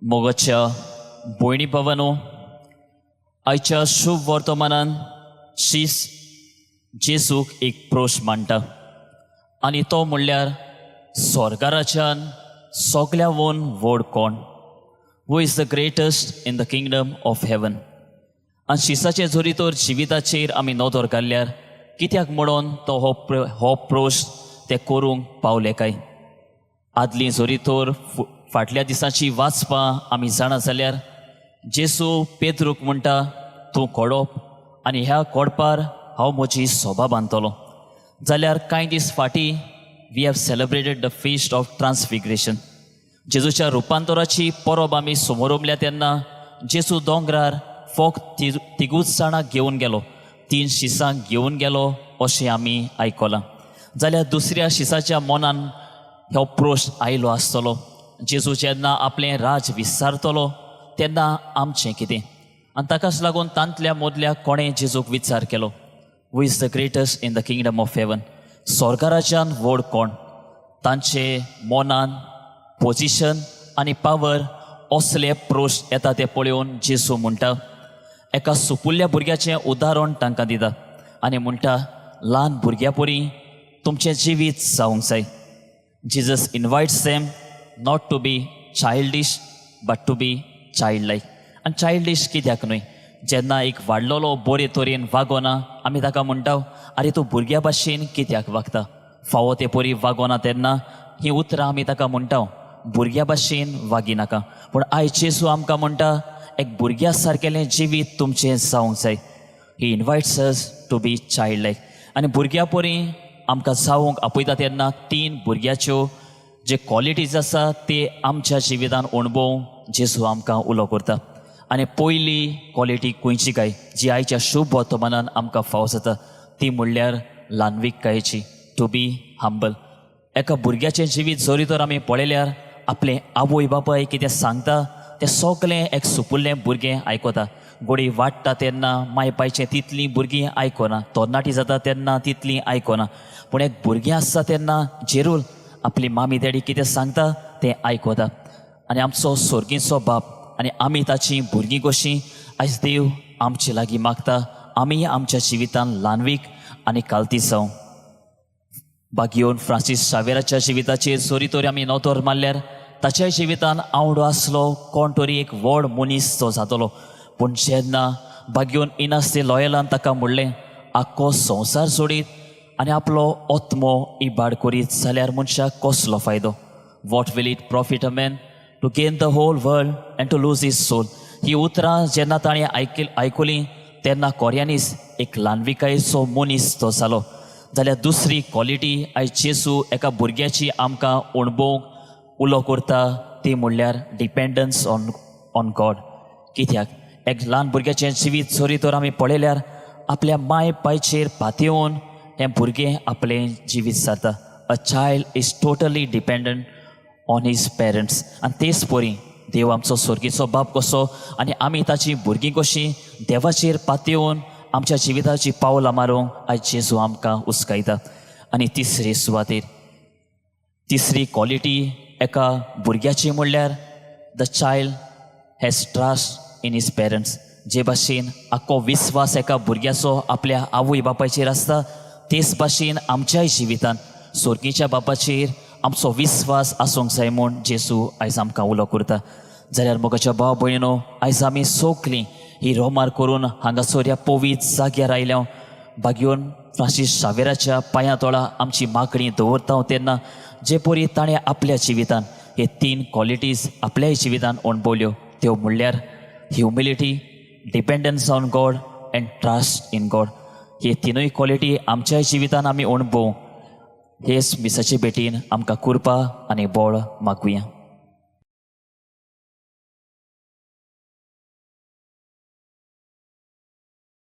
मोगाच्या भयणी भावांनो, आयच्या शुभ वर्तमानान शीस जेजूक एक प्रश्न मांडटा आनी तो म्हणल्यार, स्वर्गाराच्यान सगळ्यावून व्हड कोण? Who is the greatest in the kingdom of heaven? आनी शिसाचे जरी तर जिविताचेर आमी नदर घाल्यार, कित्याक म्हणून तो हो प्रश्न ते करूंक पावले काय? आदली जरी तर फाटल्या दिसांची वाचपां आमी जाणा जाल्यार, जेसू पेद्रूक म्हणटा, "तूं कोडप आनी ह्या कोडपार हांव म्हजी सोबा बांदतलो." जाल्यार कांय दीस फाटीं we have celebrated the Feast of Transfiguration. जेजूच्या रुपांतराची परब आमी समोरमल्या तेन्ना जेजू दोंगरार फक्त तिगूच जाणांक घेवन गेलो, तीन शिसांक घेवन गेलो अशें आमी आयकलां. जाल्यार दुसऱ्या शिसाच्या मनान हो प्रश्न आयलो आसतलो, जेजू जेन्ना आपलें राज विस्तारतलो तेन्ना आमचें कितें? आनी ताकाच लागून तांतल्या मदल्या कोणें जेजूक विचार केलो, "Who is the greatest in the kingdom of heaven?" स्वर्गाराज्यान व्हड कोण? तांचे मनान पोजिशन आनी पावर असले प्रश्न येता ते पळोवन जेजू म्हणटा, एका सुपुल्ल्या भुरग्याचें उदाहरण तांकां दिता आनी म्हणटा, "ल्हान भुरग्या परी तुमचें जिवीत जावंक जाय." Jesus invites them not to be childish but to be childlike. आनी चायल्डिश कित्याक न्हय? जेन्ना एक वाडलेलो बरे तरेन वागोना, आमी ताका म्हणटा, "आरे, तूं भुरग्या भाशेन कित्याक वागता?" फावो ते परी वागोना तेन्ना हीं उतरां आमी ताका म्हणटा, "भुरग्या भाशेन वागिनाका." पूण आयज जेजू आमकां म्हणटा, एक भुरग्या सारकेलें जिवीत तुमचें जावंक जाय. He invites us to be childlike. आनी भुरग्या परी आमकां जावंक आपयता तेन्ना तीन भुरग्याच्यो जे क्वॉलिटीज आसा ते आमच्या जिवितान अणभव जेजू आमकां उलो करता. आनी पयली क्वॉलिटी खंयची काय, जी आयच्या शुभ वर्तमानान आमकां फावो जाता, ती म्हणल्यार ल्हानविकायेची, टू बी हंबल. एका भुरग्याचें जिवीत जरी तर आमी पळयल्यार, आपलें आवय बापाय कितें सांगता तें सगळें एक सुपुल्लें भुरगें आयकता. घडये वाडटा तेन्ना माय पायचें तितलीं भुरगीं आयकना, तरणाटी जाता तेन्ना तितलीं आयकना, पूण एक भुरगें आसता तेन्ना जेरूल आपली मामी डॅडी कितें सांगता तें आयकता. आनी आमचो स्वर्गीचो बाप आनी आमी ताचीं भुरगीं कशीं, आयज देव आमचे लागीं मागता, आमी आमच्या जिवितान ल्हानवीक आनी कालती जावं. बागियोन फ्रांसीस शावेराच्या जिविताचेर जरी तरी आमी नदर मारल्यार, ताच्या जिवितान आवडो आसलो कोण तरी एक व्हड मनीस तो जातलो. पूण जेन्ना बागियोन इनास दे लॉयलान ताका म्हणलें, "आख्खो संवसार सोडीत आनी आपलो आत्मो इबाड करीत जाल्यार मनशाक कसलो फायदो? What will it profit a man to gain the whole world and to lose his soul?" ही उतरां जेन्ना ताणें आयकुलीं तेन्ना कोऱ्यांनीच एक ल्हानविकायेचो मनीस तो जालो. जाल्यार दुसरी क्वॉलिटी आयज जेजू एका भुरग्याची आमकां अणभवूंक उलो करता, ती म्हणल्यार डिपेंडन्स ऑन गॉड. कित्याक एक ल्हान भुरग्याचें जिवीत जरी तर आमी पळयल्यार, आपल्या माय पायचेर पातयेवन हें भुरगें आपलें जिवीत सारता. A child is totally dependent on his parents. आनी तेच परी देव आमचो स्वर्गीचो बाप कसो आनी आमी ताची भुरगीं कशीं, देवाचेर पातयेवन आमच्या जिविताची पावलां मारूंक आयज जेजू आमकां उस्कायता. आनी तिसरे सुवातेर तिसरी क्वॉलिटी एका भुरग्याची म्हणल्यार the child has trust in his parents. जे भाशेन आख्खो विस्वास एका भुरग्याचो आपल्या आवय बापायचेर आसता, तेच भाशेन आमच्याय जिवितान स्वर्गीच्या बापाचेर आमचो विस्वास आसूंक जाय म्हूण जेजू आयज आमकां उलो करता. जाल्यार मोगाच्या भाव भयणीनो, आयज आमी सगलीं ही रोमार करून हांगासर ह्या पवित्र जाग्यार आयल्या. बागयोन फ्रांसीस शावेराच्या पांयां तोळा आमची मागणी दवरता तेन्ना, जे परी ताणें आपल्या जिवितान हे तीन क्वॉलिटीज आपल्याय जिवितान अणभवल्यो, त्यो म्हणल्यार humility, dependence on God and trust in God, हे तिनूय क्वॉलिटी आमच्याय जिवितान आमी अणभव हेच मिसाचे भेटीन आमकां कृपा आनी बळ मागुया.